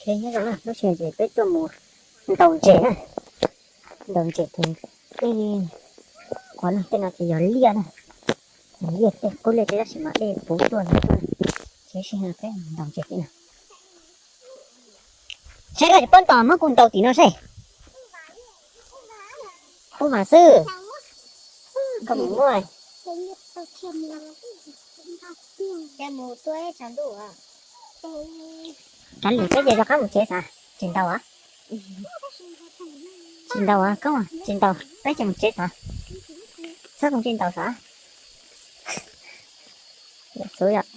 Nyob zoo na, lub sij hawm ces peb tuaj mus ntaus ntses na. Ntaus ntses ces tej qhov no, tej no ces yog liaj na. Yog liaj, tej qub liaj tej tab sis mas dej puv tuaj no tuaj. Ces sij hawm peb ntaus ntses tim no. Saib koj tsis paub ntaus, muab kuv ntaus tim no saib. Ub, vam xwb. Koj mus muab. Kav liam peb ces rov qab mus tsev xav. Tsis ntaus a? Tsis ntaus a koob, tsis ntaus, peb ces mus tsev xav. Txhob mus tsis ntaus xav. Xub yom.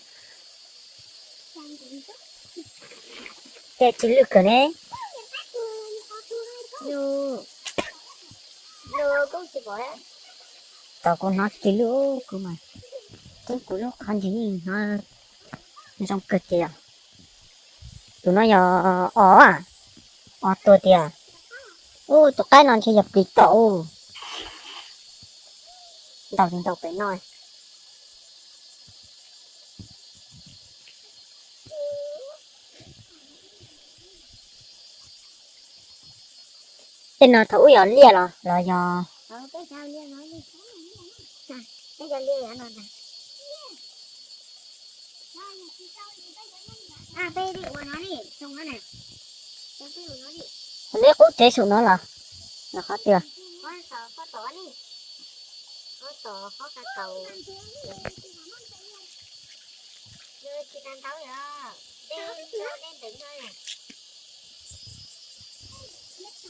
Ces tsis lwj kawg ne. Tau kuv hnov tsis lwj, kuv mas, kuv lub qhov ntsis yeej hnov zoo kawg tiag. Tus no yog os, os tuag tiag. Ub, tus qaib no ntshe yog plis tom. Ntaus li ntaus pem no. Tej no thaum ub yog liaj los los yog? Neb qub tsev saum no los, los qhov twg?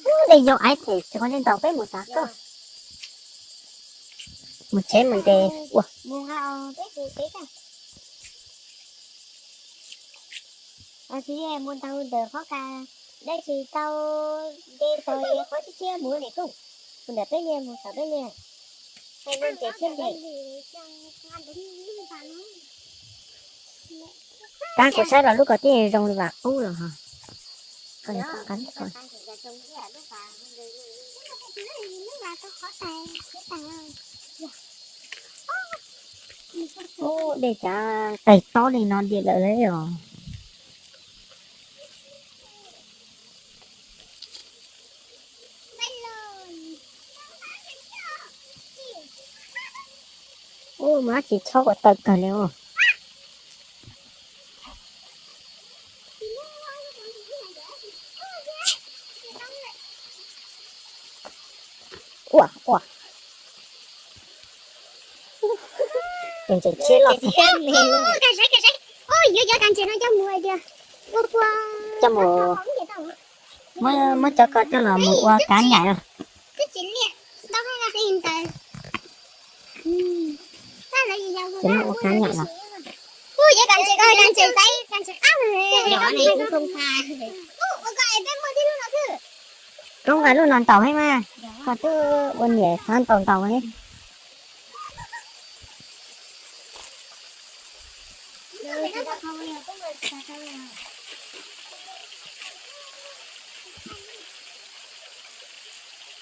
Ub, dej yau aiv them tsis qhov nej ntaus peb mus xav koj. Mus tsev mus ntes ua. Mus nqa peb tus tsev tag. Mus ntaus ntawm qhov ka, dej tsis tau, nce tau qhov tshiab tshiab mus ne koj. Mus ntawm peb liag, mus xav peb liag. Mus ntes thiab ntes. Tab kuv saib los lub ko tij zoo li vam qub los ho. Ub, dej cav qaig tob li no diam lawm os. Ub, mas tsis txhob ua tawv kawg li os. Ua, ua. Tus ntses tshiab loj tiag. Yuav cov kas ntses no coj mus hais tias ua pua, coj mus, muab, muab cov ko coj los mus ua kav nyaim los. Twb tsis liaj, ntau hais ntawd. Ces muab ua kav nyaim los. Ua cov kas ntses ko, kas ntses xaiv, kas ntses qab. Koj nqa lub no ntaus heev mas, koj twb ua niam xav ntaus ntaus li.